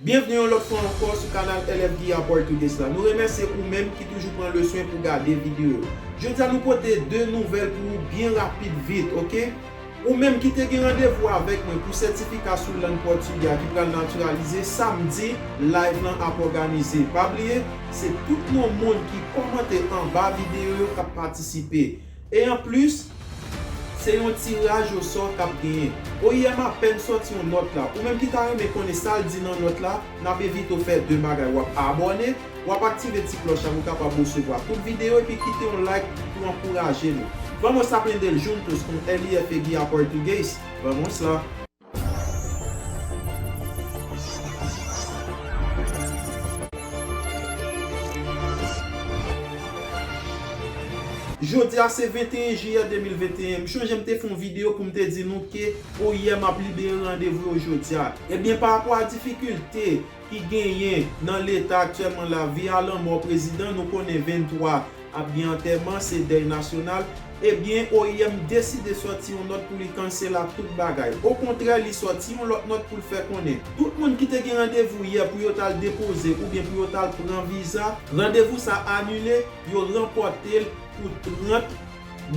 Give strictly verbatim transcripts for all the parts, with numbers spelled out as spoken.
Byenvni yon lòt fwa ankò sou kanal L F Guiya Português la. Nou remèsye ou menm ki toujou pran le swen pou gade videyo yo. Jodi a nou pote de nouvèl pou ou byen rapid vit, oke? Ou menm ki te gen randevou avèk mwen pou sètifika sou lang pòtigè a ki pral natiralize, samdi, live lan ap òganize. Pa bliye, se tout non moun ki kòmante anba videyo yo k ap patisipe. E anplis, se yon tiraj osò k ap genyen. O I M apèn sòti yon nòt la. Ou menm ki ta renmen konnen sa l di nan nòt la, n ap envite w fè de bagay. W ap abòne, w ap aktive ti klòch la pou w kapab resevwa tout videyo epi kite yon like pou ankouraje nou. Vamos aprender juntos com L F Guiya Português? Vamos lá! Jodi a se venteyen jiyè de mil venteyen. M chonje m te fè yon videyo pou m te di nou ke O I M ap libere randevou yo jodi a. Ebyen, pa rapò a difikilte ki genyen nan leta aktyèlman la, vi a lanmò prezidan, nou konnen venntwa ap gen antèman, se dèy nasyonal. Ebyen, O I M deside sòti yon nòt pou li kansela tout bagay. Okontrè, li sòti yon lòt nòt pou l fè konnen tout moun ki te gen randevou yè pou yo t al depoze oubyen pou yo t al pran viza, randevou sa anile, yo ranpòte l pou trant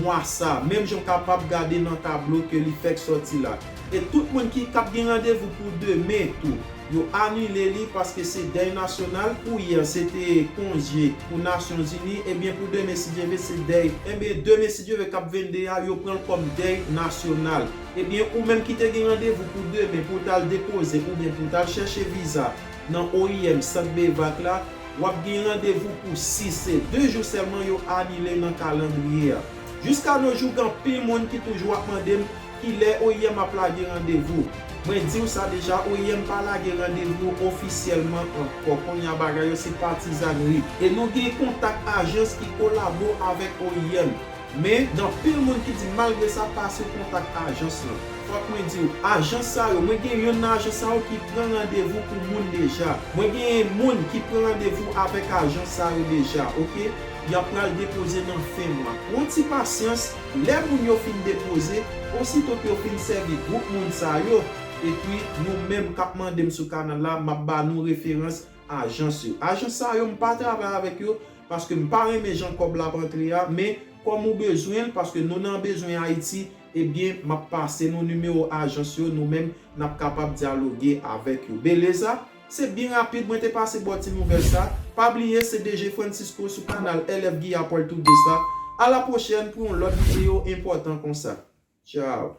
mwa sa, menm jan w kapab gade nan tablo ke li fèk sòti la. E tout moun ki k ap gen randevou pou demen tou, yo anile li paske se dèy nasyonal. Pou yè, se te konje pou Nasyonzini. Ebyen, pou demen, si Dye vle, se dèy. Ebyen, demen, si Dye vle, k ap venn de a, yo pran l kòm dèy nasyonal. Ebyen, ou menm ki te gen randevou pou demen, pou w t al depoze oubyen pou w t al chèche viza nan O I M Sant Bevac la, w ap gen randevou pou sis, se de jou sèlman yo anile nan kalandriye a. Jiska no jou, gen anpil moun ki toujou ap mande m kilè O I M ap lage randevou. Mwen di w sa deja, O I M pa lage randevou ofisyèlman ankò. Kounye a bagay yo se patizannri. E nou gen kontak ajans ki kolabo avèk O I M. Men, gen anpil moun ki di malgre sa pa sou kontak ajans lan. Fòk mwen di w, ajans sa yo, mwen gen youn nan ajans sa yo ki pran randevou pou moun deja. Mwen gen moun ki pran randevou avèk ajans sa yo deja, oke? Y ap pral depoze nan fen mwa. Pran ti pasyans, lè moun yo fin depoze, osito ke yo fin sèvi gwoup moun sa yo, epi nou menm k ap mande m sou kanal la, m ap ba nou referans ajans yo. Ajans sa yo, m pa travay avèk yo, paske m pa renmen jan kòb la ap antre a, men kòm ou bezwen l, paske nou nan bezwen Ayiti, ebyen, m ap pase nou nimewo ajans yo, nou menm, n ap kapab dyaloge avèk yo. Beleza? Se byen rapid, mwen te pase ba w ti nouvèl sa. Pa bliye, se D J Francisco sou kanal L F Guiya Português la. A la pwochèn pou yon lòt videyo enpòtan konsa. Tchao!